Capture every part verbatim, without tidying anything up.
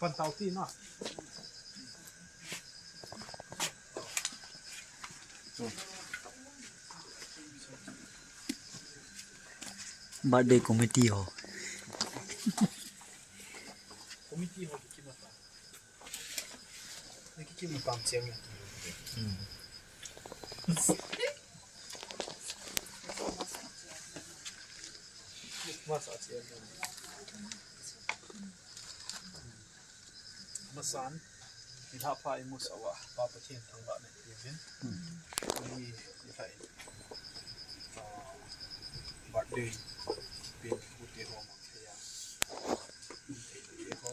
Pan tau ti na. Birthday committee ho. Committee ho ki mata. Ni ki ki mata chiang ya. Hmm. Masa chiang ya. Masan, nilhah pha imusah uva, Pa Pathen thangvahna ipeuvin. Tuni nilhah in, ah, birthday pen ute ho mang thei a. Ute ho.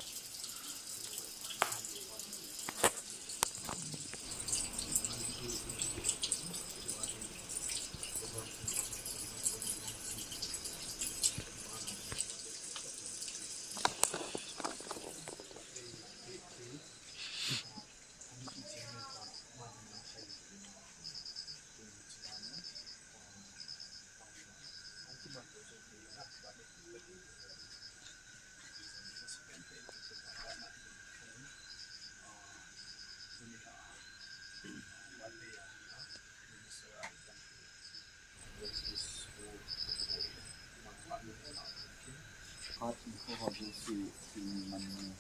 Khat in kho ho du si, si man ni.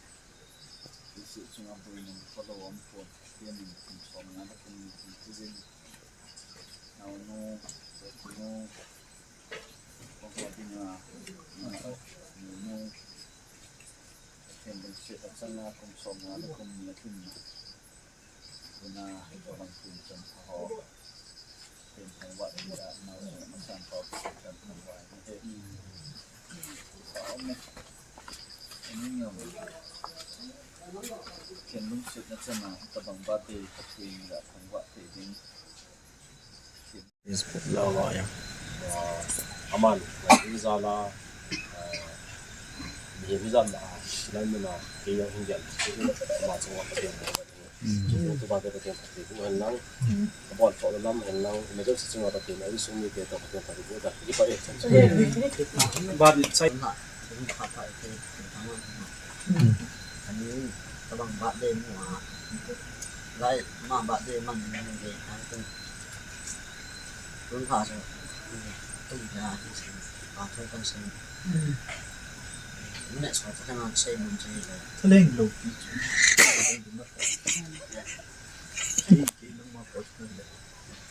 Si chunga boina follow on po. Pen in kum som nga le kum ni kum ni. Naonu, naonu, kong ho dinga, naonu, pen in si ta changa kum som nga le kum ni kum ni. Tuna, ito lang kum som ho. Ken lungsetna chana, tabang birthday Pathen in thangvah thei ding. Facebook la la ya. Aman, ni jala, ni jala, nai muna, kei jong hin jal, ama chunga Pathen. Tuba te Pathen phatthei boh hen lang. Abol choh lam hen lang. Emergency chunga Pathen, insung mite toh Pathen phatthei boh ta. Kipa e. Ba ni sai na. Ani, tabang birthday mu a. Lai, ama birthday man ni de. Tun pha so. Tun pha so. Pa tho kan sen. Minute so ta kan sei mun sei le. Thaleng lo pi. Kei, kei nangma personal le.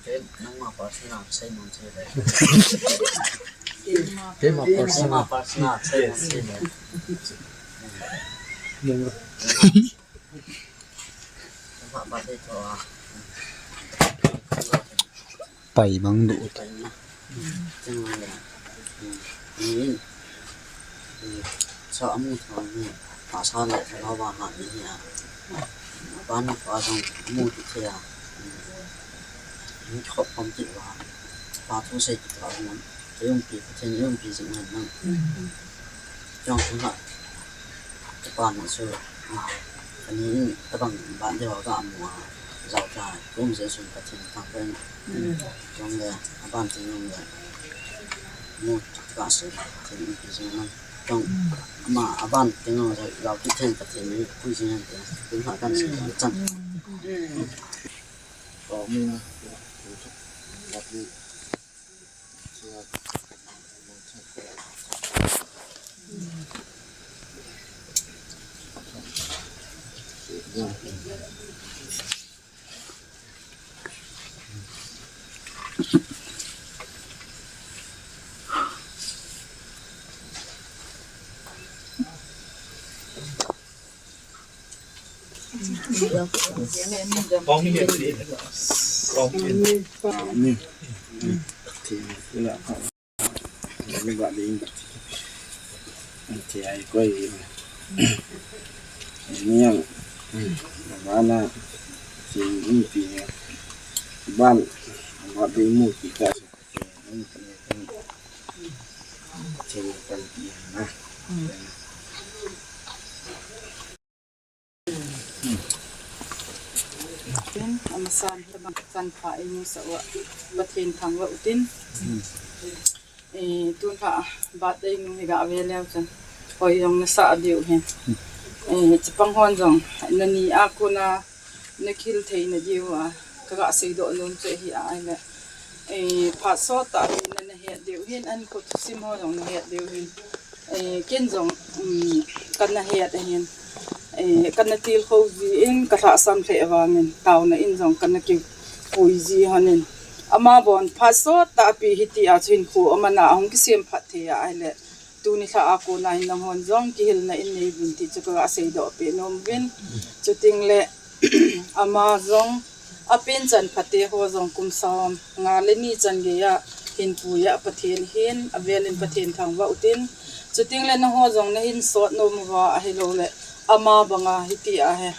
Kei nangma personal sei mun sei le. Kei ma personal. Kei ma personal sei mun sei le. Nang. Nangma birthday tho a. Pai mang du. Sa amu thon hi, pasa le lova ha ni hi a. Ban pa jong amu ti thei a. Ni khop khom ti va. Pa thu sei ti va. Umpi, Pathen umpi jing hen lang. Jong thu ha. Ka pa na su, ah, kani in tabang ban deu ka amu a, jao ta, kum je sun Pathen thangvah in. Jong le, aban tin jong le, mu ka su, Pathen in pi jing nang. Jong, ama, aban tin jong le, jao ki then Pathen in pi jing nang te, kum ha kan su, chan. Ko mi na, ko, ko, ko, ko, Ni ba ding. Ante ai koi. Ni yang. Bana. Sin umpi. Ban. Ba ding mu ki ka. Sin kan pi na. Tin, amasan, tabang chan pha eimusah uva, Pathen thangvah utin. Eh, tun pha, birthday nu hi gave leu chun. Hoi jong nasah diu hin. Eh, chapang hon jong nani a kona nakihil theina diu a kaga seidoh nom chu ahi a, ahile. Eh, phat sot tah a hi nana het diu hin, ahin kho thusim ho jong nahet diu hin. Eh, ken jong, um, kana het ahin. Eh, kana tilkhou jin, kalhahsam lheh vangin, taona in jong kana kipui ji hon in. Ama bon phat sot tah a pi hiti a chu hinkho aman a hung kisem phat thei a, ahile. Tuni lha a kona hin nanghon jong kihilna in nei uvin ti chu kaga seidoh peh nom uvin. Chuteng le ama jong apen chan phate ho jong kum som nga le ni chan gei a hinpui a Pathen hin avel in Pathen thangvah utin. Chuteng le nangho jong nahin sot nom uva ahilou le ama banga hiti a hi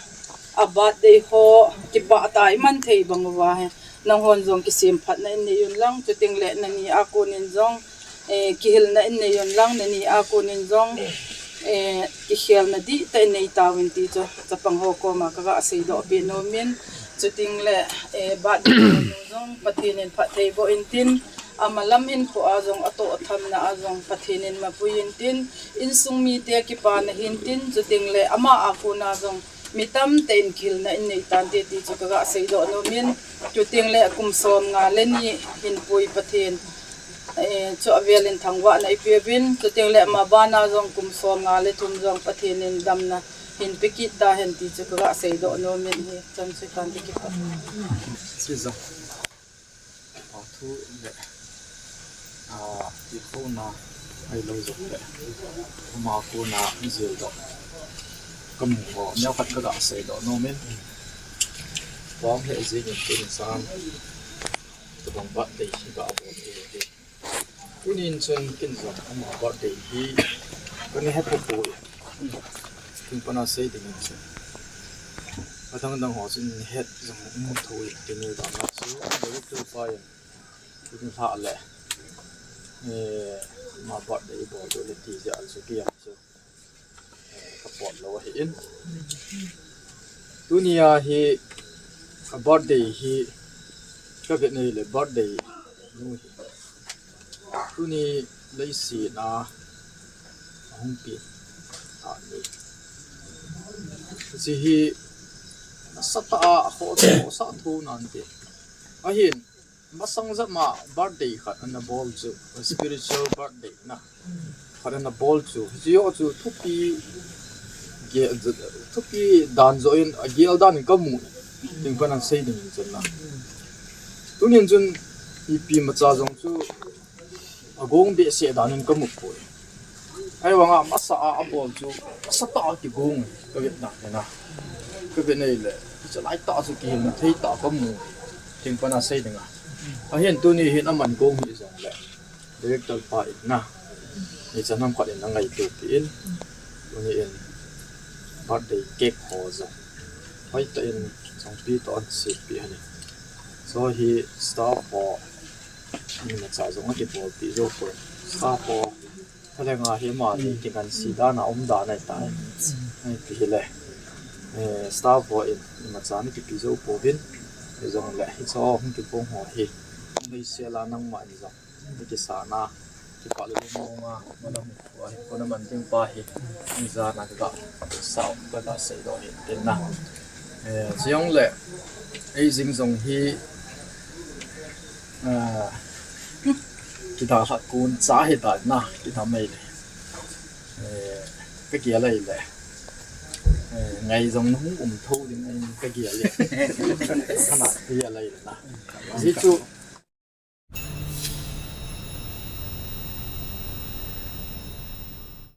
a birthday ho kipah tah a iman thei bang uva hi nanghon jong kisem phatna in nei un lang, chuteng le nani a kon in jong, eh, kihilna in nei un lang, nani a kon in jong, eh, kikhelna dihtah in nei tauvin ti chu chapang ho koma kaga seidoh peh nom in, chuteng le, eh, birthday nu jong Pathen in phatthei boh intin, ama lam hinkho a jong atoh thamna a jong Pathen in mapui intin, insung mite kipana hintin, chuteng le ama a kona jong mi tamtah in kihilna in nei tante ti chu kaga seidoh nom in, chuteng le kum som nga le ni hinpui Pathen, eh, chu avel in thangvahna ipeh uvin, chuteng le ama bana jong kum som nga le thum jong Pathen in damna hinpe kit tahen ti chu kaga seidoh nom in, hichan chu tante, kipah. Sisa. A thu le, a, tilkhouna ahilou jong le, ama kona jildoh kamu ho neokhat kaga seidoh nom in, pang le jing in tuni chan, tobang birthday hi ga bol hi. Tunin chun ken jong ama birthday hi kana hepoi. Thingpana sei dingin chun, adang dang ho chun het jong um thou in, tuni vang a chu director pa in tuni lha le, eh, ama birthday ibol diu le ti jeh a chu kei jong chu, eh, kapot lou ahin. Tuni a hi ka birthday hi, kavet na hile birthday nu hi tuni leiset a ahung pi tah ni. Hiche hi nasatah a khoh, khohsah thou nante. Ahin, masang jep ma birthday khat ana bol chu, spiritual birthday na khat ana bol chu, hiche ho chu thupi, ge-, thupi dan joh in, agel dan in kamu. Thingpana sei dingin chun na. Tunin chun ipi macha jong chu agong behseh dan in kamu poi. Ahivanga masa a abol chu nasatah a kigong, kavet na hina. Kavet na hile, hiche laitah chu kihilna thei tah kamu. Thingpana sei dinga. Ahin tuni hin aman gong hih jongle, director pa in na, ichan ham khat in angaito peh in, tuni in birthday cake ho jong hoitah in Chongpi toh ahin seppeh ahi. Chu hi staff ho imacha jong akibolpeh jou poi. Staff ho thalhenga hi ama ni kingansi dan a um dan ahitai. Ahi ti hile, eh, staff ho in imacha ana kipe jou pouvin, hijongle hiche hung kigong ho hi, hung beisel a nangma in jong nakisan a, kipah le lungmong a, malam hi, hinkho naman ding pa hi, ijat a kaga sao, kaga seidoh ahi tin na. Eh, chujongle, ei jing jong hi, ah, kidalhah kon cha ahitai na, kidam ahile. Eh, kagel ahile, eh, ngai jong nahung um thou ding ahin kagel e. Kana kagel ahile na. Ajeh chu,